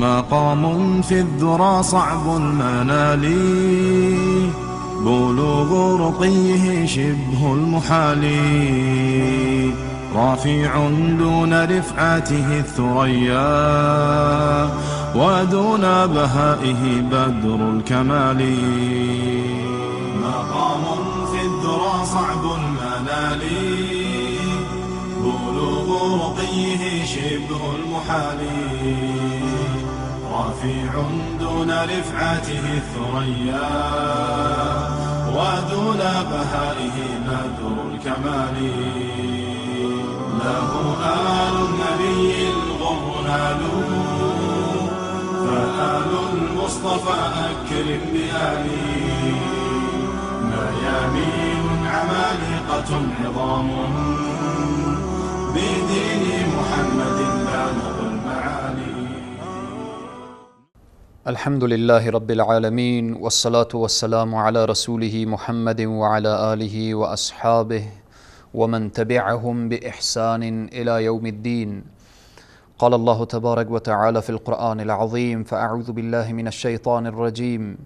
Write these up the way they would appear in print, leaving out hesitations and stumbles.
مقام في الذرى صعب المنال، بلوغ رقيه شبه المحال، رافع دون رفعته الثريا، ودون بهائه بدر الكمال. مقام في الذرى صعب المنال، بلوغ رقيه شبه المحال، رفيع دون رفعته الثريا، ودون بهائه بدر الكمال. له آل النبي الغر نالوا، فآل المصطفى أكرم بآله. ميامين عمالقة عظام، بدين محمد بالغ المعالي. الحمد لله رب العالمين، والصلاة والسلام على رسوله محمد وعلى آله وأصحابه ومن تبعهم بإحسان إلى يوم الدين. قال الله تبارك وتعالى في القرآن العظيم: فأعوذ بالله من الشيطان الرجيم،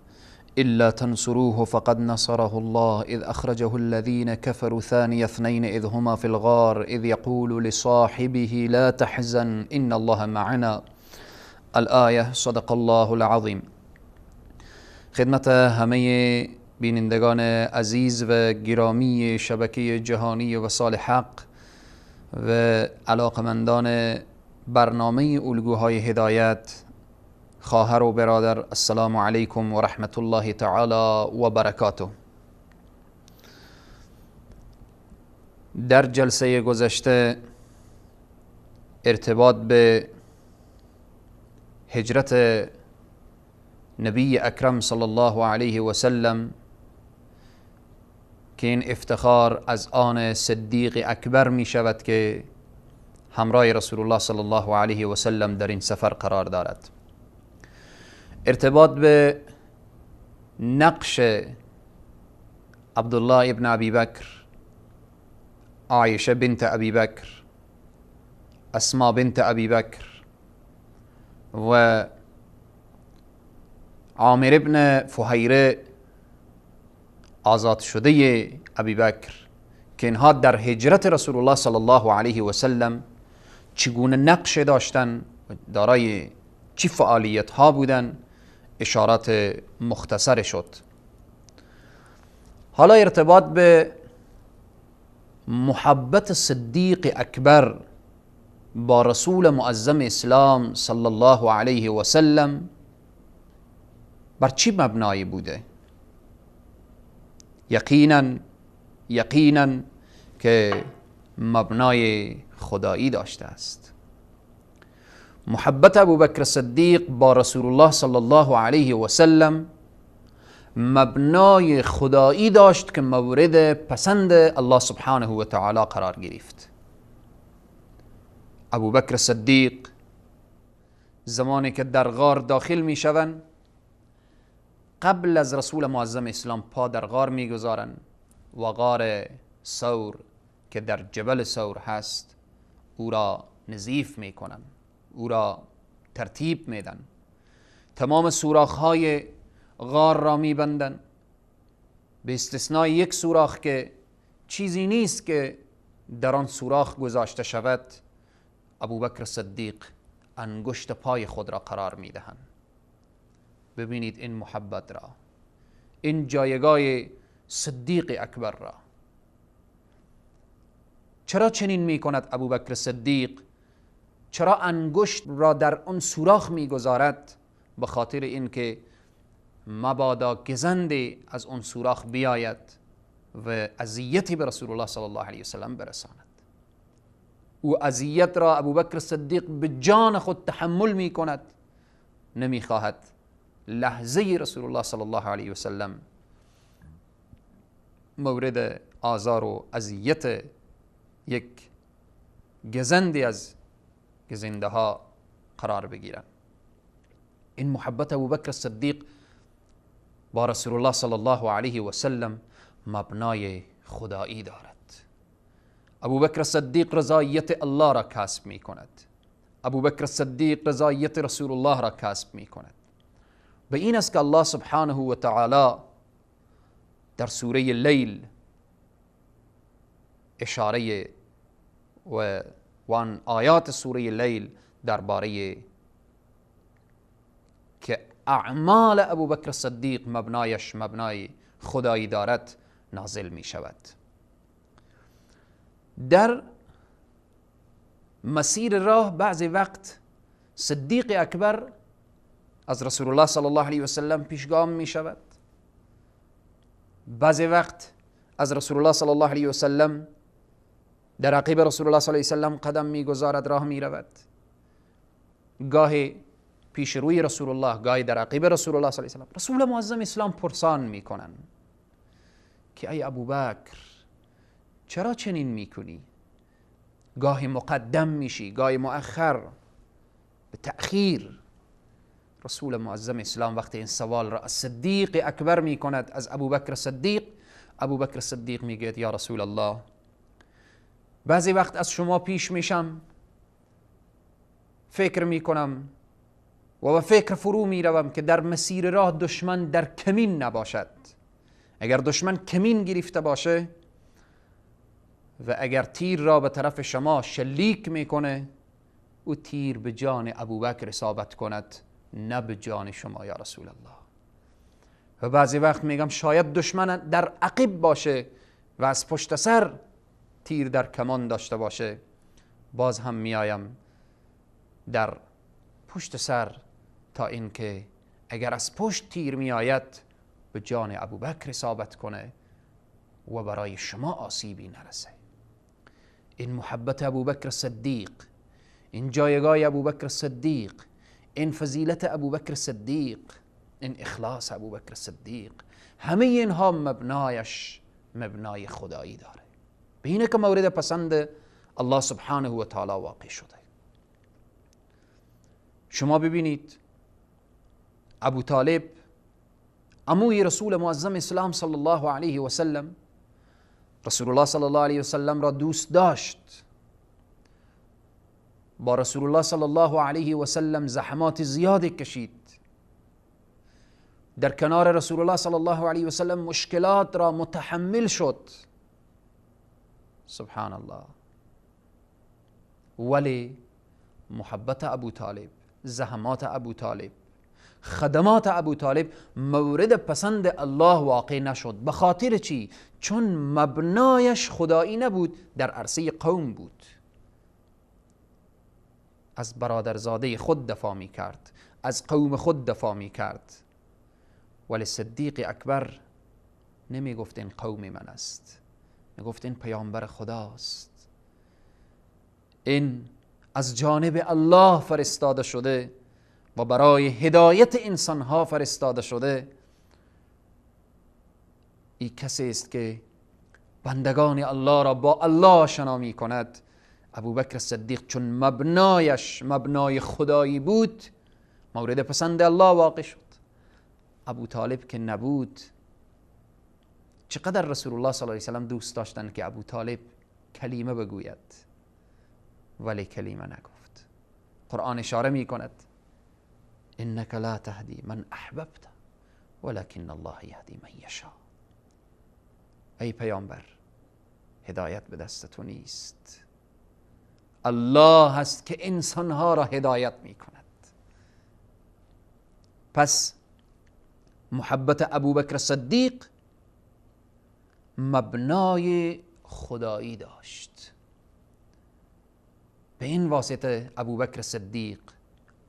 إلا تنصروه فقد نصره الله إذ أخرجه الذين كفروا ثاني اثنين إذ هما في الغار إذ يقول لصاحبه لا تحزن إن الله معنا. الآیه. صدق الله العظیم. خدمت همه بینندگان عزیز و گرامی شبکه جهانی وصال حق و علاقمندان برنامه الگوهای هدایت، خواهر و برادر، السلام علیکم و رحمت الله تعالی و برکاته. در جلسه گذشته ارتباط به هجرت نبی اکرم صلی الله علیه و سلم که این افتخار از آن صدیق اکبر می شود که همراه رسول الله صلی الله علیه و سلم در این سفر قرار دارد، ارتباط به نقش عبدالله ابن ابی بکر، عایشه بنت ابی بکر، اسما بنت ابی بکر و عامر ابن فهیره آزاد شده ابی بکر، که اینها در هجرت رسول الله صلی الله علیه و سلم چگونه نقش داشتن، دارای چی فعالیت ها بودن، اشارات مختصر شد. حالا ارتباط به محبت صدیق اکبر با رسول معظم اسلام صلی الله علیه و سلم بر چی مبنایی بوده؟ یقینا که مبنای خدایی داشته است. محبت ابوبکر صدیق با رسول الله صلی الله علیه و سلم مبنای خدایی داشت که مورد پسند الله سبحانه و تعالی قرار گرفت. ابوبکر صدیق زمانی که در غار داخل می شوند، قبل از رسول معظم اسلام پا در غار می گذارند و غار ثور که در جبل ثور هست او را نظیف می کنند، او را ترتیب می دن، تمام سوراخ های غار را می بندن به استثنای یک سوراخ که چیزی نیست که در آن سوراخ گذاشته شود. ابوبکر صدیق انگشت پای خود را قرار می دهند. ببینید این محبت را، این جایگاه صدیق اکبر را. چرا چنین می کند ابوبکر صدیق؟ چرا انگشت را در آن سوراخ می گذارد؟ به خاطر اینکه مبادا گزندی از آن سوراخ بیاید و اذیتی به رسول الله صلی الله علیه وسلم برساند. او اذیت را ابوبکر صدیق به جان خود تحمل می کند، نمی خواهد لحظه رسول الله صلی الله علیه وسلم مورد آزار و اذیت یک گزندی از گزنده ها قرار بگیرند. این محبت ابوبکر صدیق با رسول الله صلی الله علیه و سلم مبنای خدایی دارد. ابوبکر صدیق رضایت الله را کسب می کند. ابوبکر صدیق رضایت رسول الله را کسب می کند. به این است که الله سبحانه و تعالی در سوره لیل اشاره و آن آیات سوره لیل درباره که اعمال ابوبکر صدیق مبنایش مبنای خدایی دارد نازل می شود. در مسیر راه بعضی وقت صدیق اکبر از رسول الله صلی الله علیه و سلم پیشگام می شود، بعضی وقت از رسول الله صلی الله علیه و سلم در عقب رسول الله صلی الله علیه و سلم قدم می گذارد، راه می رود، گاهی پیش روی رسول الله، گاهی در عقب رسول الله صلی الله علیه و سلم. رسول معظم اسلام پرسان می کنن که ای ابوبکر چرا چنین می کنی؟ گاهی مقدم میشی، گاهی مؤخر، به تأخیر. رسول معظم اسلام وقتی این سوال را از صدیق اکبر می کند، از ابوبکر صدیق، ابوبکر صدیق میگه یا رسول الله بعضی وقت از شما پیش میشم، فکر میکنم و به فکر فرو میروم که در مسیر راه دشمن در کمین نباشد. اگر دشمن کمین گرفته باشه و اگر تیر را به طرف شما شلیک میکنه، او تیر به جان ابوبکر اصابت کند نه به جان شما یا رسول الله. و بعضی وقت میگم شاید دشمن در عقب باشه و از پشت سر تیر در کمان داشته باشه، باز هم میایم در پشت سر تا اینکه اگر از پشت تیر میآید به جان ابوبکر اصابت کنه و برای شما آسیبی نرسه. این محبت ابوبکر صدیق، این جایگاه ابوبکر صدیق، این فضیلت ابوبکر صدیق، این اخلاص ابوبکر صدیق، همه اینها مبنایش مبنای خدایی داره. به اینه که مورد پسند الله سبحانه و تعالی واقع شده. شما ببینید ابو طالب عموی رسول معظم اسلام صلی الله علیه و سلم، رسول الله صلی الله علیه و سلم را دوست داشت، با رسول الله صلی الله علیه و سلم زحمات زیادی کشید، در کنار رسول الله صلی الله علیه و سلم مشکلات را متحمل شد. سبحان الله. ولی محبت ابو طالب، زحمات ابو طالب، خدمات ابو طالب مورد پسند الله واقع نشد. به خاطر چی؟ چون مبنایش خدایی نبود، در عرصه قوم بود. از برادرزاده خود دفاع می کرد، از قوم خود دفاع می کرد، ولی صدیق اکبر نمی گفت این قوم من است، می گفت این پیامبر خداست، این از جانب الله فرستاده شده و برای هدایت انسانها فرستاده شده. این کسی است که بندگان الله را با الله آشنا می کند. ابوبکر صدیق چون مبنایش مبنای خدایی بود مورد پسند الله واقع شد. ابو طالب که نبود، چقدر رسول الله صلی الله علیه و سلم دوست داشتن که ابو طالب کلمه بگوید، ولی کلمه نگفت. قرآن اشاره می کند انک لا تهدی من احببت ولكن الله یهدی من یشاء. ای پیامبر، هدایت به دست تو نیست، الله هست که انسانها را هدایت می کند. پس محبت ابوبکر صدیق مبنای خدایی داشت. به این واسطه ابوبکر صدیق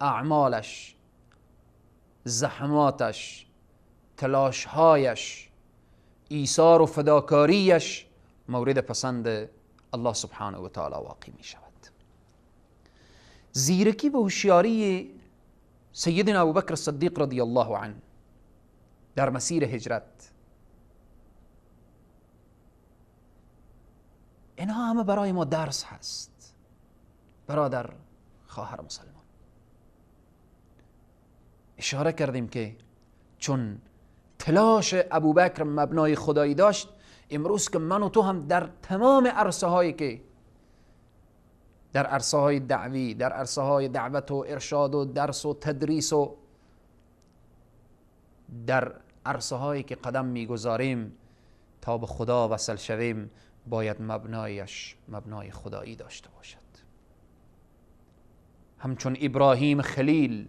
اعمالش، زحماتش، تلاشهایش، ایثار و فداکاریش مورد پسند الله سبحانه و تعالی واقع می شود. زیرکی و هوشیاری سیدنا ابوبکر صدیق رضی الله عنه در مسیر هجرت، اینها همه برای ما درس هست. برادر، خواهر مسلمان، اشاره کردیم که چون تلاش ابوبکر مبنای خدایی داشت، امروز که من و تو هم در تمام عرصه هایی که در عرصه های دعوی، در عرصه های دعوت و ارشاد و درس و تدریس و در عرصه هایی که قدم میگذاریم تا به خدا وصل شویم، باید مبنایش مبنای خدایی داشته باشد. همچون ابراهیم خلیل،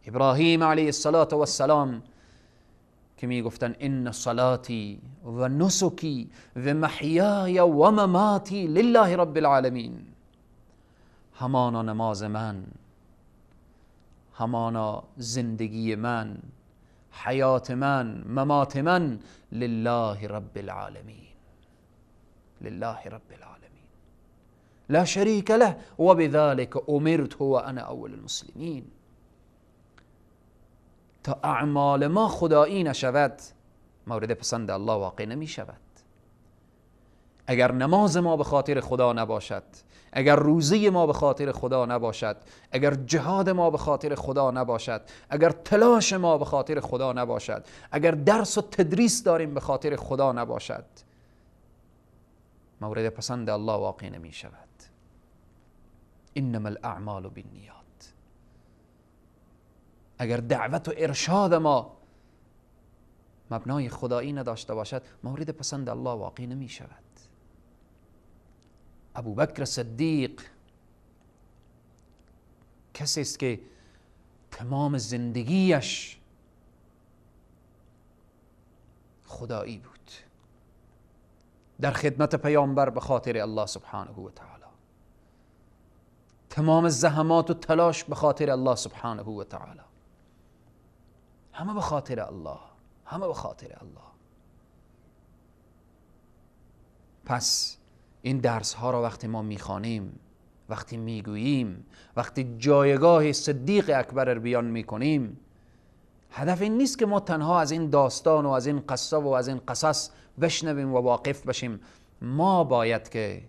ابراهیم علیه السلام که می گفتن ان صلاتی و نسکی و محیای و مماتی لله رب العالمین. همانا نماز من، همانا زندگی من، حیات من، ممات من، لله رب العالمین، لله رب العالمین، لا شریک له و بذلك امرت و انا اول المسلمین. تا اعمال ما خدایی نشود مورد پسند الله واقع نمی شود. اگر نماز ما به خاطر خدا نباشد، اگر روزه ما به خاطر خدا نباشد، اگر جهاد ما به خاطر خدا نباشد، اگر تلاش ما به خاطر خدا نباشد، اگر درس و تدریس داریم به خاطر خدا نباشد، مورد پسند الله واقع نمی شود. انما الاعمال بالنیات. اگر دعوت و ارشاد ما مبنای خدایی نداشته باشد، مورد پسند الله واقع نمی شود. ابوبکر صدیق کسی است که تمام زندگیش خدایی بود، در خدمت پیامبر به خاطر الله سبحانه و تعالی، تمام زحمات و تلاش به خاطر الله سبحانه و تعالی، همه به خاطر الله، همه به خاطر الله. پس این درس ها را وقتی ما میخوانیم، وقتی میگوییم، وقتی جایگاه صدیق اکبر را بیان میکنیم، هدف این نیست که ما تنها از این داستان و از این قصه و از این قصص بشنویم و واقف بشیم. ما باید که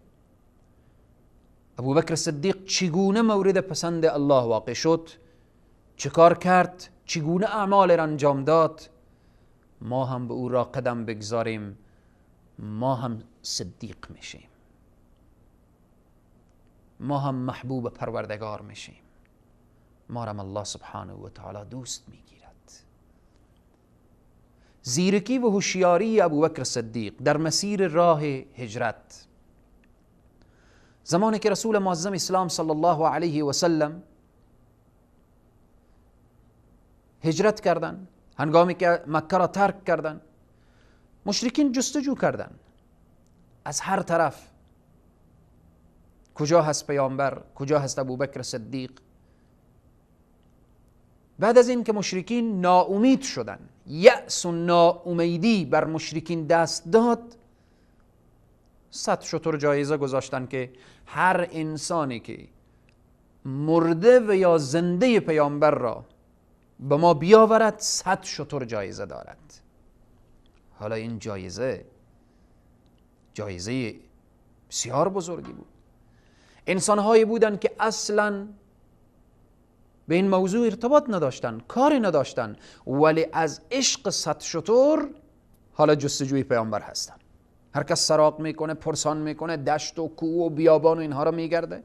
ابوبکر صدیق چگونه مورد پسند الله واقع شد، چه کار کرد، چگونه اعمال را انجام داد، ما هم به او را قدم بگذاریم، ما هم صدیق میشیم، ما هم محبوب پروردگار میشیم، ما را الله سبحانه و تعالی دوست میگیرد. زیرکی و هوشیاری ابوبکر صدیق در مسیر راه هجرت، زمانی که رسول معظم اسلام صلی الله علیه و سلم هجرت کردند، هنگامی که مکه را ترک کردند، مشرکین جستجو کردند از هر طرف، کجا هست پیامبر، کجا هست ابوبکر صدیق. بعد از این که مشرکین ناامید شدند، یأس و ناامیدی بر مشرکین دست داد، 100 شتر جایزه گذاشتن که هر انسانی که مرده و یا زنده پیامبر را به ما بیاورد 100 شتر جایزه دارد. حالا این جایزه جایزه بسیار بزرگی بود. انسانهایی بودند که اصلا به این موضوع ارتباط نداشتن، کاری نداشتن، ولی از عشق 100 شتر حالا جستجوی پیامبر هستن. هر کس سراغ میکنه، پرسان میکنه، دشت و کوه و بیابان و اینها را میگرده،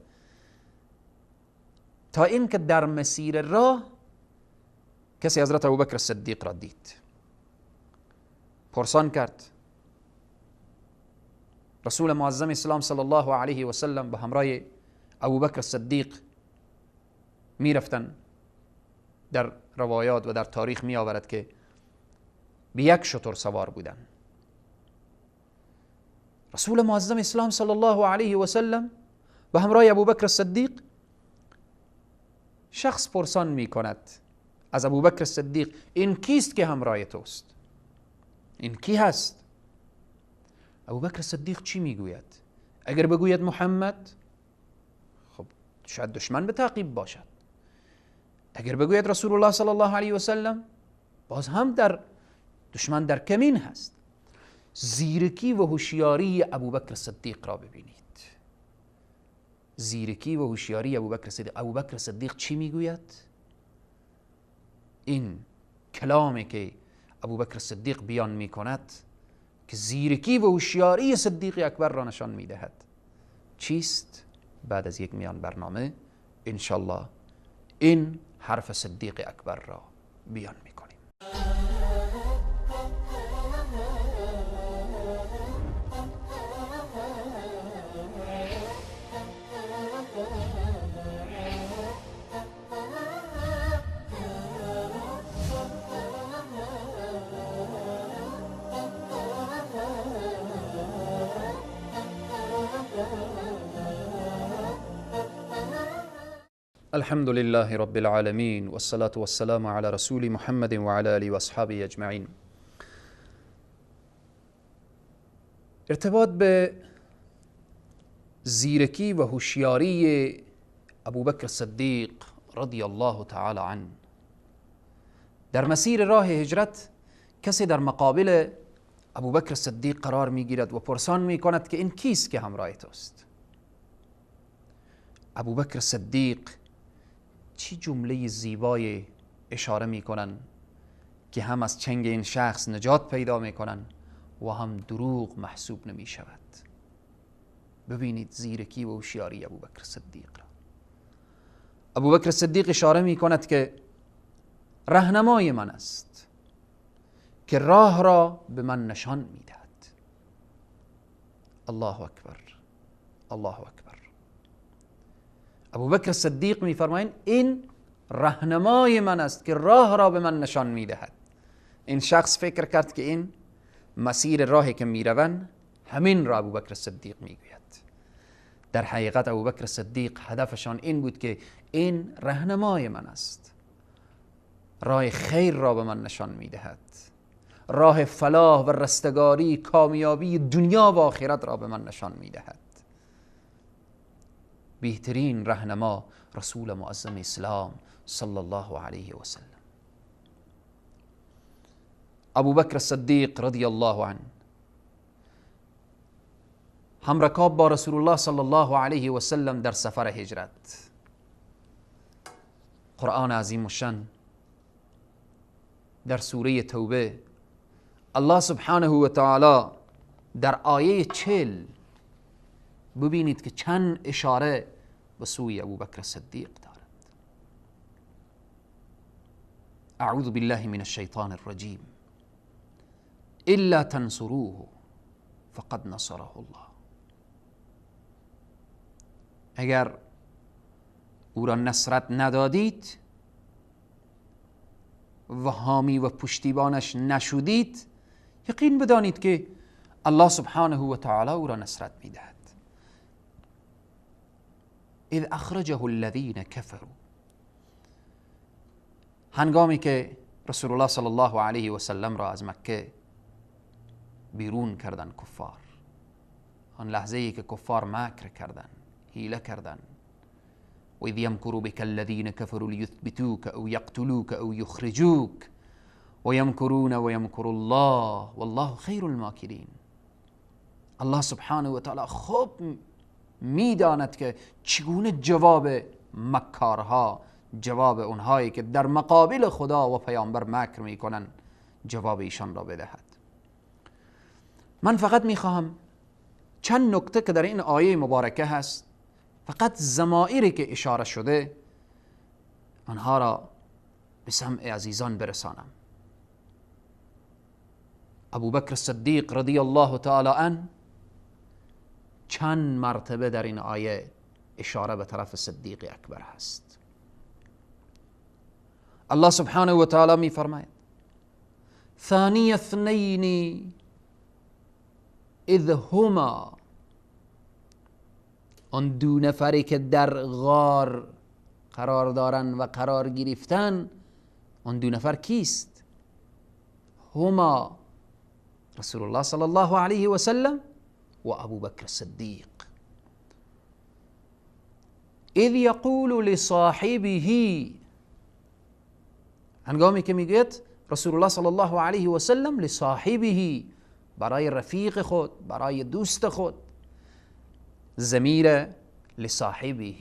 تا اینکه در مسیر راه کسی حضرت ابوبکر صدیق را دید، پرسان کرد. رسول معظم اسلام صلی الله علیه و سلم به همراه ابوبکر صدیق میرفتن. در روایات و در تاریخ می آورد که به یک شتر سوار بودن. رسول معظم اسلام صلی الله علیه و سلم به همراه ابوبکر صدیق، شخص پرسان می کند از ابوبکر صدیق، این کیست که همراه توست؟ این کی هست؟ ابوبکر صدیق چی میگوید؟ اگر بگوید محمد، خب شاید دشمن به تعقیب باشد. اگر بگوید رسول الله صلی الله علیه و سلم، باز هم در دشمن در کمین هست. زیرکی و هوشیاری ابوبکر صدیق را ببینید. زیرکی و هوشیاری ابوبکر صدیق. ابوبکر صدیق چی میگوید؟ این کلامی که ابوبکر صدیق بیان میکند که زیرکی و هوشیاری صدیق اکبر را نشان میدهد چیست؟ بعد از یک میان برنامه انشالله این حرف صدیق اکبر را بیان میکنیم. الحمد لله رب العالمين والصلاة والسلام على رسول محمد وعلى آله واصحابه اجمعین. ارتباط به زیرکی و هوشیاری ابوبکر صدیق رضی الله تعالی عنه در مسیر راه هجرت، کسی در مقابل ابوبکر صدیق قرار میگیرد و پرسان میکند که این کیست که همراه توست؟ ابوبکر صدیق چی جمله زیبای اشاره میکنن که هم از چنگ این شخص نجات پیدا میکنن و هم دروغ محسوب نمیشود. ببینید زیرکی و هوشیاری ابوبکر صدیق را. ابوبکر صدیق اشاره میکند که رهنمای من است که راه را به من نشان میدهد. الله اکبر، الله اکبر. ابوبکر صدیق میفرمایند این رهنمای من است که راه را به من نشان میدهد. این شخص فکر کرد که این مسیر راهی که میروند همین را ابوبکر صدیق میگوید. در حقیقت ابوبکر صدیق هدفشان این بود که این رهنمای من است، راه خیر را به من نشان میدهد، راه فلاح و رستگاری، کامیابی دنیا و آخرت را به من نشان میدهد. بهترین رهنما رسول معظم اسلام صلی الله علیه و سلم. ابوبکر صدیق رضی الله عنه همرکاب با رسول الله صلی الله علیه و سلم در سفر هجرت. قرآن عظیم الشان در سوره توبه الله سبحانه و تعالی در آیه 40 ببینید که چند اشاره به سوی ابوبکر صدیق دارد. اعوذ بالله من الشیطان الرجیم. الا تنصروه فقد نصره الله. اگر او را نصرت ندادید و حامی و پشتیبانش نشودید، یقین بدانید که الله سبحانه و تعالی او را نصرت میدهد. اذ اخرجه الذین كفروا، هنگامی که رسول الله صلی الله علیه و سلم را از مکه بیرون کردن کفار، آن لحظه ای که کفار مکر کردن، حیله کردن، و اذ یمکر بک الذین كفروا لیثبتوک او یقتلوک او یخرجوک و یمکرون و یمکر الله والله خیر الماکرین. الله سبحانه و تعالی خوب میداند که چگونه جواب مکارها، جواب اونهایی که در مقابل خدا و پیامبر مکر میکنن، جواب ایشان را بدهد. من فقط میخواهم چند نکته که در این آیه مبارکه هست، فقط ضمائری که اشاره شده آنها را به سمع عزیزان برسانم. ابوبکر صدیق رضی الله تعالی عنه چند مرتبه در این آیه اشاره به طرف صدیق اکبر هست. الله سبحانه و تعالی می فرماید ثانی اثنین اذ هما، آن دو نفری که در غار قرار دارن و قرار گرفتن، آن دو نفر کیست؟ هما رسول الله صلی الله علیه و سلم و ابوبکر صدیق. اذ یقول لصاحبه، هنگامی که میگوید رسول الله صلی الله علیه و سلم لصاحبه، برای رفیق خود، برای دوست خود، ضمیر لصاحبه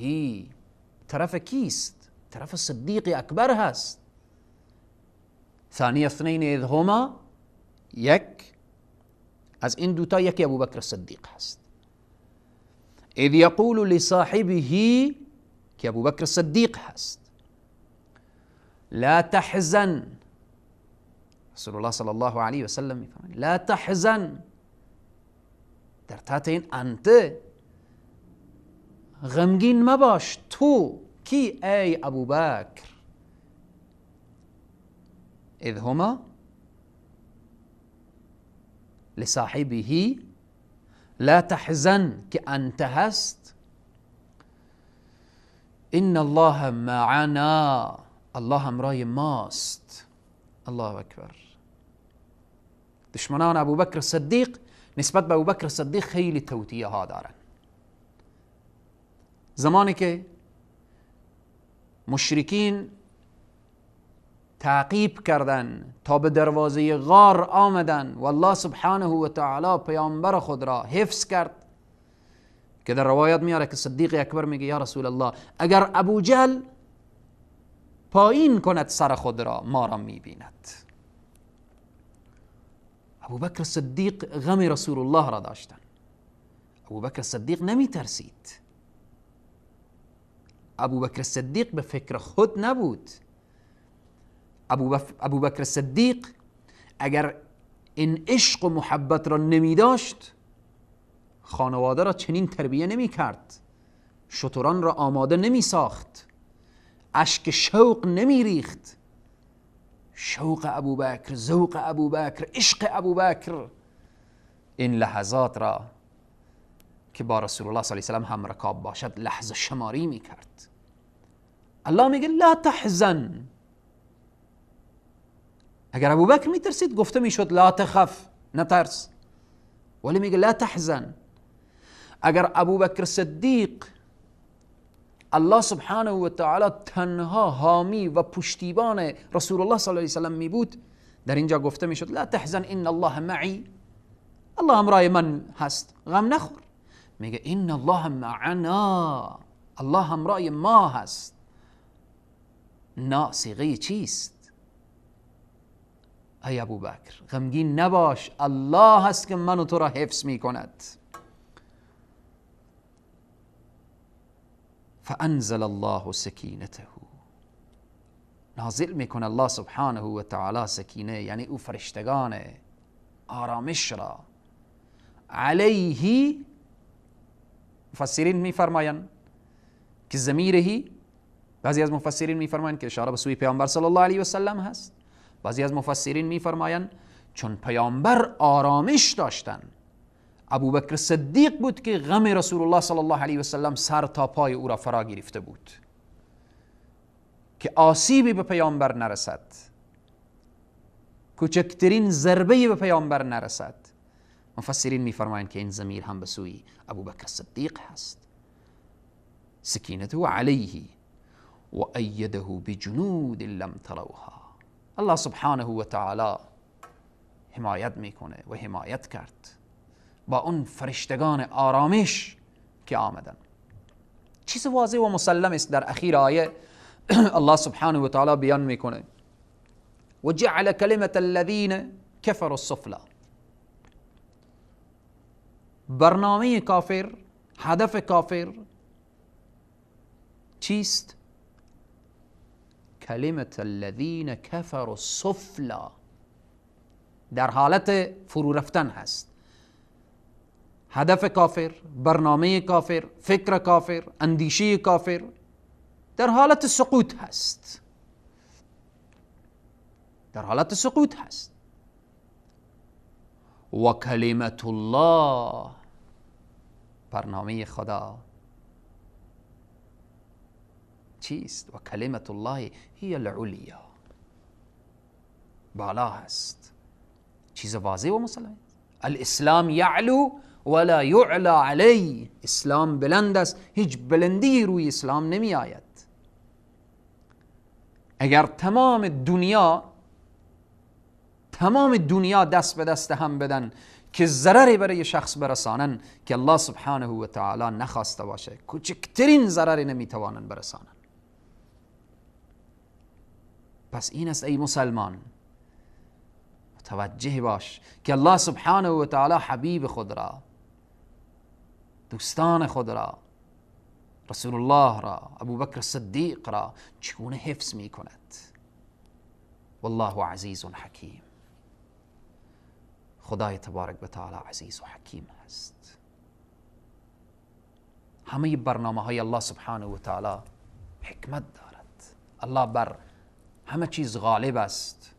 طرف کیست؟ طرف صدیق اکبر هست. ثانی اثنین اذ هما، یک از این دوتا یکی ابوبکر صدیق هست. اذ یقول لصاحبه، که ابوبکر صدیق هست، لا تحزن. رسول الله صلی الله علیه و سلم میفرماید لا تحزن، در تحت این انت غمگین مباش. تو کی؟ ای ابوبکر. اذ هما لصاحبه لا تحزن که انت هست، ان الله معنا، الله همراه ماست. الله اکبر. دشمنان ابوبکر صدیق نسبت به ابوبکر صدیق خیلی توطیه ها دارن. زمانی که مشرکین تعقیب کردن تا به دروازه غار آمدن و الله سبحانه و تعالی پیامبر خود را حفظ کرد، که در روایت میاره که صدیق اکبر میگه یا رسول الله اگر ابو جهل پایین کند سر خود را ما را میبیند. ابوبکر صدیق غم رسول الله را داشتن. ابوبکر صدیق نمی ترسید. ابوبکر صدیق به فکر خود نبود. ابوبکر صدیق اگر این عشق و محبت را نمی داشت خانواده را چنین تربیه نمی کرد، شتران را آماده نمی ساخت، اشک شوق نمی ریخت. شوق ابوبکر، ذوق ابوبکر، عشق ابوبکر، این لحظات را که با رسول الله صلی الله علیه و سلم هم رکاب باشد لحظه شماری می کرد. الله میگه لا تحزن. اگر ابوبکر می ترسید گفته میشد لا تخف، نترس، ولی میگه لا تحزن. اگر ابوبکر صدیق الله سبحانه و تعالی تنها حامی و پشتیبان رسول الله صلی الله علیه و سلم می بود، در اینجا گفته میشد لا تحزن ان الله معی، الله همراه من هست، غم نخور. میگه ان الله معنا، الله همراه ما هست. نا صیغه چیست؟ ای ابوبکر غمگین نباش، الله هست که من و تو را حفظ می کند. فانزل الله سکینته، نازل میکنه الله سبحانه و تعالی سکینه، یعنی او فرشتگان آرامش را علیه. مفسرین میفرمایند که ضمیرهی، بعضی از مفسرین میفرمایند که اشاره به سوی پیامبر صلی الله علیه و سلم هست، بعضی از مفسرین میفرمایند چون پیامبر آرامش داشتن، ابوبکر صدیق بود که غم رسول الله صلی الله علیه و سلم سر تا پای او را فرا گرفته بود که آسیبی به پیامبر نرسد، کوچکترین ضربه به پیامبر نرسد. مفسرین میفرمایند که این ضمیر هم به سوی ابوبکر صدیق هست. سکینته علیه و ایده بجنود لم تروها. الله سبحانه و تعالی حمایت میکنه و حمایت کرد با اون فرشتگان آرامش که آمدن. چیز واضح و مسلم است. در اخیر آیه الله سبحانه و تعالی بیان میکنه و جعل کلمة الذین کفروا السفلی. برنامه کافر، هدف کافر چیست؟ کلمة الذین کفروا السفلی، در حالت فرو رفتن هست. هدف کافر، برنامه کافر، فکر کافر، اندیشه کافر در حالت سقوط هست، در حالت سقوط هست. و کلمت الله، برنامه خدا چیست؟ و کلمت الله هی العلیا، بالا هست. چیز واضح و مسلم. الاسلام یعلو ولا یعلا علی، اسلام بلند است، هیچ بلندی روی اسلام نمی آید. اگر تمام دنیا دست به دست هم بدن که ضرری برای شخص برسانن که الله سبحانه و تعالی نخواسته باشه، کوچکترین ضرری نمیتوانن برسانن. پس این است ای مسلمان، متوجه باش که الله سبحانه و تعالی حبیب خود را دوستان خود را، رسول الله را، ابوبکر صدیق را چگونه حفظ می کند. والله عزیز حکیم. خدای تبارک و تعالی عزیز و حکیم است. همه برنامه های الله سبحانه و تعالی حکمت دارد. الله بر همه چیز غالب است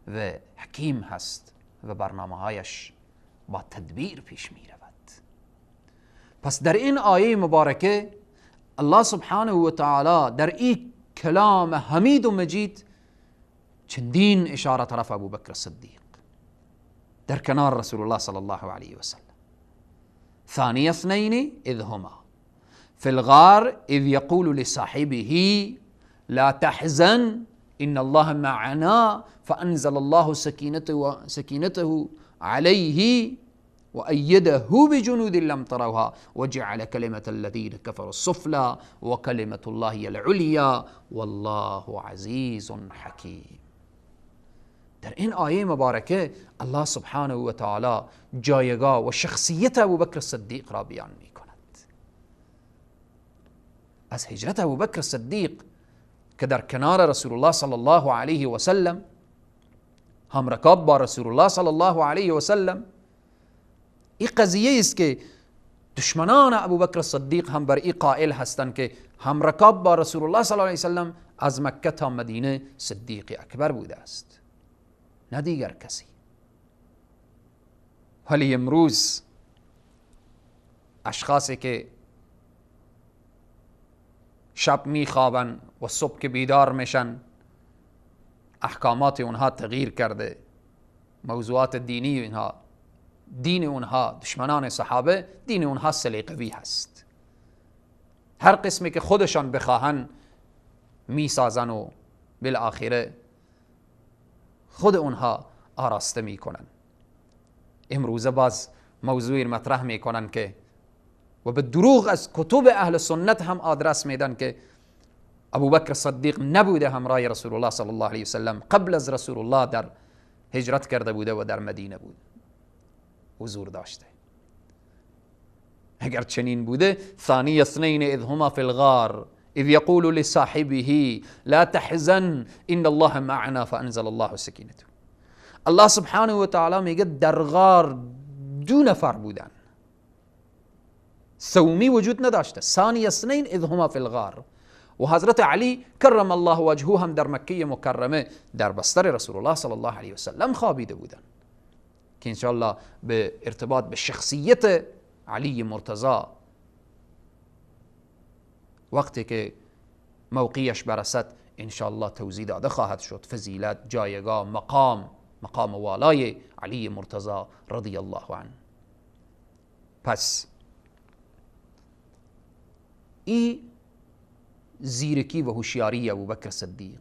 و حکیم هست و برنامه هایش با تدبیر پیش می رود. پس در این آیه مبارکه الله سبحانه و تعالی در این کلام حمید و مجید چندین اشاره طرف ابوبکر صدیق در کنار رسول الله صلی الله علیه و سلم. ثانی اثنین اذ هما فی الغار اذ یقول لصاحبه لا تحزن ان الله معنا فانزل الله سكينته عليه وأيده بجنود لم تروها وجعل كلمة الذين كفروا السفلى وكلمة الله العليا والله عزيز حكيم. در این آیه مبارکه الله سبحانه و تعالی جایگاه و شخصیت ابوبکر صدیق را بیان می کند. از هجرت ابوبکر صدیق که در کنار رسول الله صلی الله علیه و سلم همرکاب با رسول الله صلی الله علیه و سلم، این قضیه است که دشمنان ابوبکر صدیق هم بر این قائل هستند که همرکاب با رسول الله صلی الله علیه و سلم از مکه تا مدینه صدیق اکبر بوده است، نه دیگر کسی. ولی امروز اشخاصی که شب میخوابن و صبح که بیدار میشن احکامات اونها تغییر کرده، موضوعات دینی اینها، دین اونها، دشمنان صحابه دین اونها سلیقوی هست، هر قسمی که خودشان بخواهن میسازن و بالاخره خود اونها آراسته میکنن. امروزه باز موضوعی مطرح میکنن که و به دروغ از کتب اهل سنت هم آدرس میدن که ابوبکر صدیق نبوده همراه رسول الله صلی الله علیه وسلم، قبل از رسول الله در هجرت کرده بوده و در مدینه بود حضور داشته. اگر چنین بوده، ثانی اثنین اذ هما فی الغار اذ یقول لصاحبه لا تحزن ان الله معنا فانزل الله سکینته. الله سبحانه و تعالی میگه در غار دو نفر بودن، سومی وجود نداشته. ثانی اثنین اذ هما فی الغار. و حضرت علی کرم الله وجهه هم در مکه مکرمه در بستر رسول الله صلی الله علیه وسلم خوابیده بودن که انشاءالله به ارتباط به شخصیت علی مرتضی وقتی که موقعش برسد انشاءالله توضیح داده خواهد شد، فضیلت، جایگاه، مقام والای علی مرتضی رضی الله عنه. پس ای زیرکی و هوشیاری ابوبکر صدیق،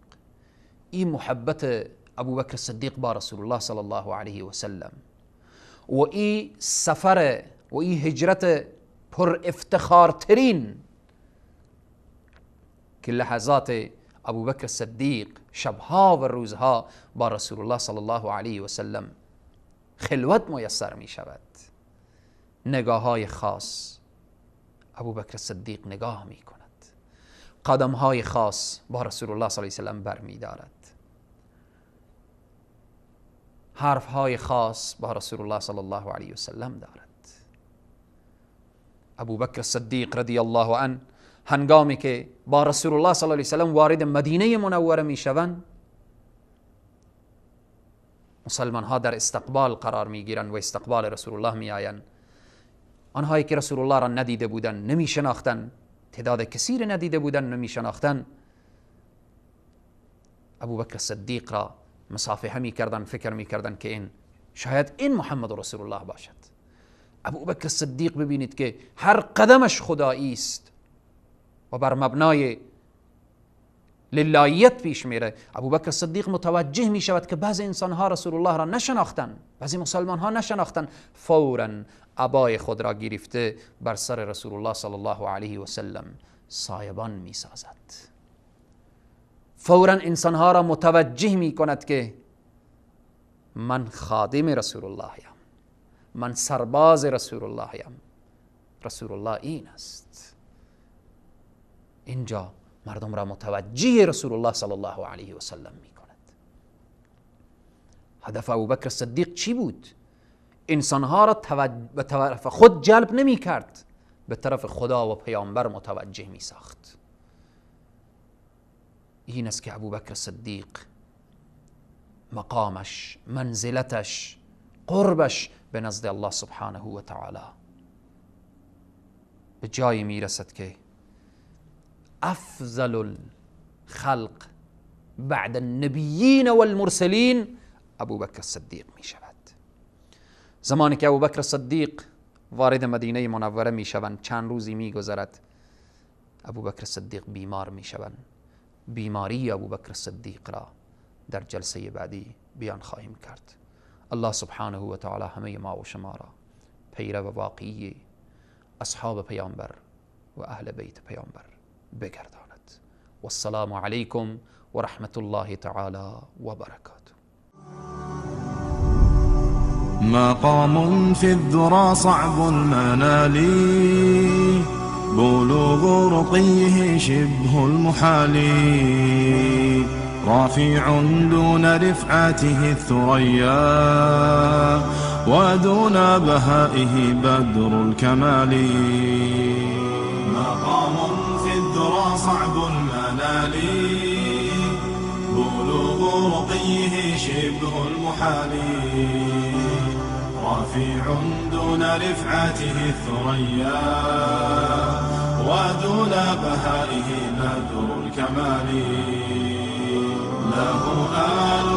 ای محبت ابوبکر صدیق با رسول الله صلی الله علیه و سلم، و ای سفر و ای هجرت پر افتخارترین که لحظات ابوبکر صدیق شبها و روزها با رسول الله صلی الله علیه و سلم خلوت میسر می شود. نگاه های خاص ابوبکر صدیق نگاه می کند، قدم های خاص با رسول الله صلی الله علیه و سلم بر می دارد، حرف های خاص با رسول الله صلی الله علیه و سلم دارد. ابوبکر صدیق رضی الله عنه هنگامی که با رسول الله صلی الله علیه و سلم وارد مدینه منوره می شوند، مسلمان ها در استقبال قرار می گیرند و استقبال رسول الله می آیند. آنهایی که رسول الله را ندیده بودند، نمی شناختند، تعداد کثیر ندیده بودند، نمی شناختند، ابوبکر صدیق را مصافحه می کردند، فکر می کردند که این شاید این محمد رسول الله باشد. ابوبکر صدیق ببینید که هر قدمش خدایی است و بر مبنای للاییت پیش میره. ابوبکر صدیق متوجه می شود که بعضی انسانها رسول الله را نشناختن، بعضی مسلمان ها نشناختن، فورا عبای خود را گرفته بر سر رسول الله صلی الله علیه و سلم سایبان می سازد. فورا انسانها را متوجه می کند که من خادم رسول الله یم، من سرباز رسول الله یم، رسول الله این است. اینجا مردم را متوجه رسول الله صلی الله علیه و سلم می کند. هدف ابوبکر صدیق چی بود؟ انسانها را به طرف خود جلب نمی کرد، به طرف خدا و پیامبر متوجه می ساخت. این است که ابوبکر صدیق مقامش، منزلتش، قربش به نزد الله سبحانه و تعالی به جایی می رسد که افضل الخلق بعد النبیین والمرسلین ابوبکر صدیق می شود. زمانی که ابوبکر صدیق وارد مدینه منوره می شوند، چند روزی می گذرد، ابوبکر صدیق بیمار می شوند. بیماری ابوبکر صدیق را در جلسه بعدی بیان خواهیم کرد. الله سبحانه و تعالی همه ما و شما را پیرو واقعی اصحاب پیامبر و اهل بیت پیامبر بگرداند. والسلام علیکم و رحمت الله تعالی و برکاته. مقام في الذرى صعب المنال، بلوغ رقيه شبه المحال، رافع دون رفعته الثريا، ودون بهائه بدر الكمال. مقام في الذرى صعب المنال، بلوغ رقيه شبه المحال، رفيع دون رفعته الثريا، ودون بهائه بدر الكمال. له آل